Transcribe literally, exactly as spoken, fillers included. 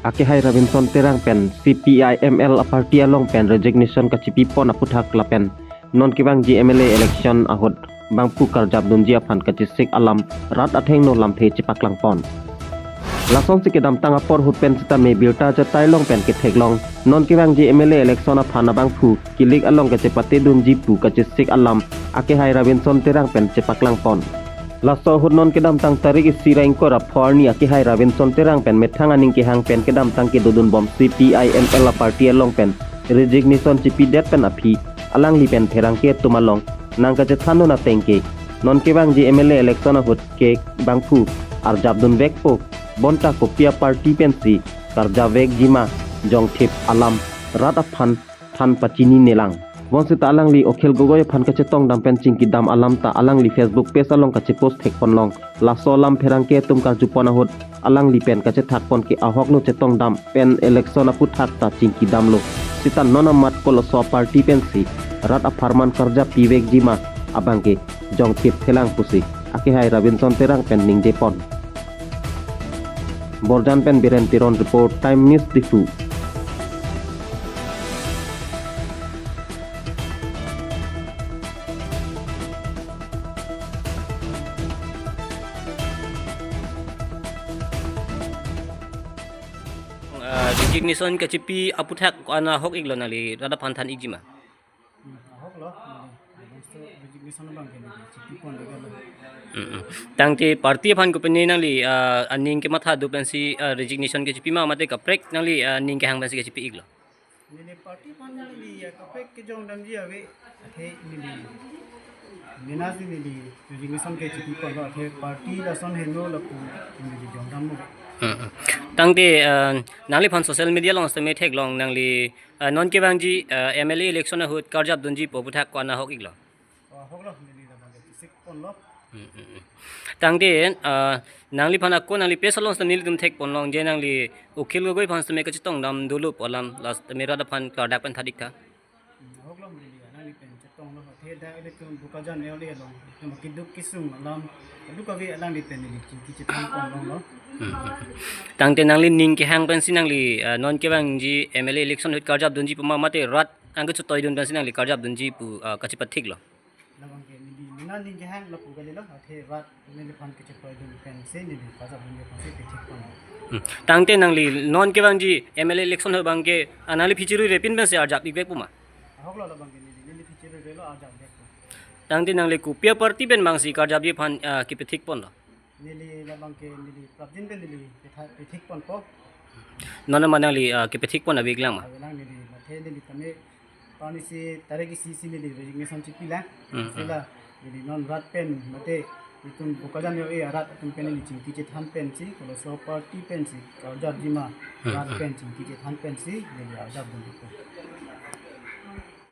Akehai Robinson Terang pen C P I M L a party along pen resignation kachipipon aputhak lapen non kevangji M L A election ahut bangphu karjap dunji aphan kachesik alam rat athengno lamthe chepaklangpon. Lasonsi kedamtang apor ahut pen sitame birta ajatai along pen ketheklong non kevangji M L A election aphan abangphu kilik along kachepate dunji pu kachesik alam akehai Robinson Terang pen chepaklangpon. Laso ahut non kedamtang tarik isi ra ingkoi ra pho arni akehai Robinson Terang pen methang aning kehang pen kedamtang kedodunbom C P I M L a party along pen resignation chipidet pen aphi alangli pen pherangke atum along nangkachethan dun ateng ke non kevangji M L A election ahut ke bangphu arjap dunvekpo, bonta kopi a party pensi karjap vekji ma, jongthip alam rat aphan than pachini nelang. Bonsita alangli Akhil Gogoi aphan kachetongdam pen chingkidam alam ta alangli Facebook page along kachepost thekponlong. Laso alam pherangke atum karjupon ahut alangli pen kachethakpon ke ahoklo chetongdam pen election aputhak ta chingkidamlo. Sita non amat koloso a party pensi rat apharman karjap pivekji ma abangke jongthip thelang pusi akehai Robinson Terang pen ningjepon. Borjan pen Biren Teron report, Time News Diphu. Ah, resignation kachipi aputhak ko-an ahok-iklo, nangli rat aphan than-ikji ma? Hmm, ahoklo, neli, resignation abangke neli chipipon deklo. Mm-mm. Tangte party aphan kopine nangli, ah, aning kematha do pensi, ah, resignation kachipi ma mate kaprek nangli, ah, ning kehang pensi kachipi-iklo? Neli party aphan neli, ah, kaprek kejongdamji ave, athe neli, nena si neli resignation kachipiponlo, athe party lason heno lapu neli jongdamlo. Mm-mm. Tangte, ah, nangliphan social media along sitame theklong nangli, ah, non kevangji, ah, M L A election ahut karjap dunji pu aputhak ko-an ahok-iklo? Oh, ahoklo, neli labangke chesikponlo. Mm, mm, mm. Tangte, ah, nangliphan ako nangli page along sitame nelitum thekponlong je nangli Akhil Gogoi aphan sitame kachetongdam dolo pu alam, last time rat aphan kardak pen tha-ik tha. Hmm, ahoklo, neli alangli pen chetonglo, athe dak ilitum Bokajan L A along, nama keduk kesung alam, keduk kave alangli pen neli chingki chethanponlonglo. Mm, mm, mm. Tangte nangli ning kehang pensi nangli, ah, non kevangji M L A election ahut karjap dunji pu ma mate rat angke chotoi dun pensi nangli karjap dunji pu, ah, kachipathiklo? Labangke neli nena ning kehang lapu kalilo, athe rat neliphan kachetoi dun pensi neli karjap dunji pensi pithikpon. Hmm. Tangte nangli non kevangji M L A election ahut abangke, ah, nangli phichirui repin pensi arjap-ikvekpo ma? Ahoklo, labangke neli, neli phichirui relo arjapvekpo. Tangte nangli kopi a party pen bangsi karjapji aphan, ah, kepithikponlo? Neli labangke neli prapjin pen neli pitha-, pithikponpo. Non amat nangli, ah, kepithikpon ave-iklang ma? Avelang neli, athe neli tame, pauni si tarik isi si neli resignation chipilang. Hmm, hmm. Sila neli non rat pen mate itum Bokajan L A arat atum pen neli chingki chethan pensi, koloso party pensi karjapji ma, hmm, rat, hmm, pen chingki chethan pensi neli arjap dunpo.